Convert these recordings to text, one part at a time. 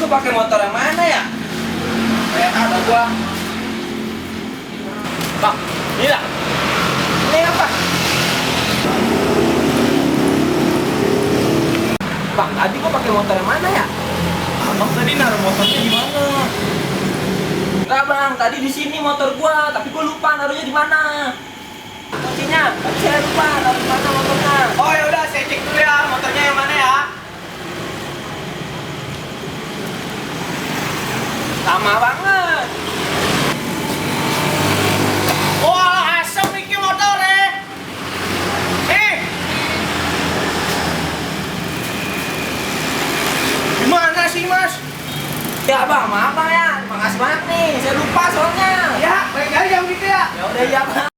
gua pakai motor yang mana ya? Kayak ada gua. Bang, ini lah. Ini apa? Bang, tadi gua pakai motor yang mana ya? Abang tadi naruh motornya di mana? Enggak bang, tadi di sini motor gua, tapi gua lupa naruhnya di mana. Kuncinya, tapi saya lupa naruh di mana motornya. Oh ya udah, saya cek dulu ya motornya yang mana ya. Lama banget. Wah, asem iki motornya. Gimana sih mas? Ya bang, maaf bang ya. Makasih banyak nih, saya lupa soalnya. Ya, baik aja yang gitu ya. Ya udah ya bang.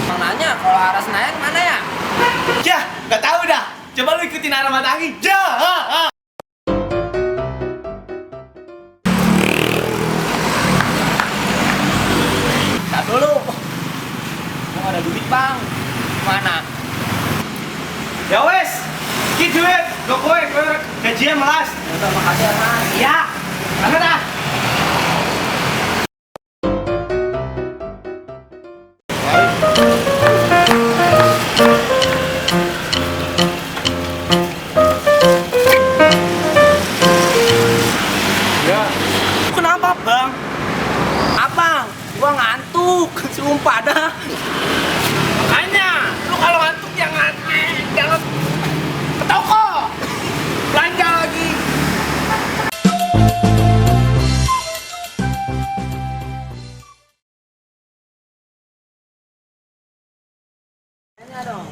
Bang nanya kalau arah Senayan mana ya? Ya, nggak tahu dah. Coba lu ikutin arah matahari. Ja. Tak dulu. Gua nggak ada duit bang. Mana? Ya wes, ki duit. Lo kowe gajian melas. Ya udah makasih ya mas. Ya, mana dah? Ya. Kenapa bang? Abang, gua ngantuk. Sumpah dah. Makanya, lu kalau ngantuk jangan ke toko. Belanja lagi. Tanya dong.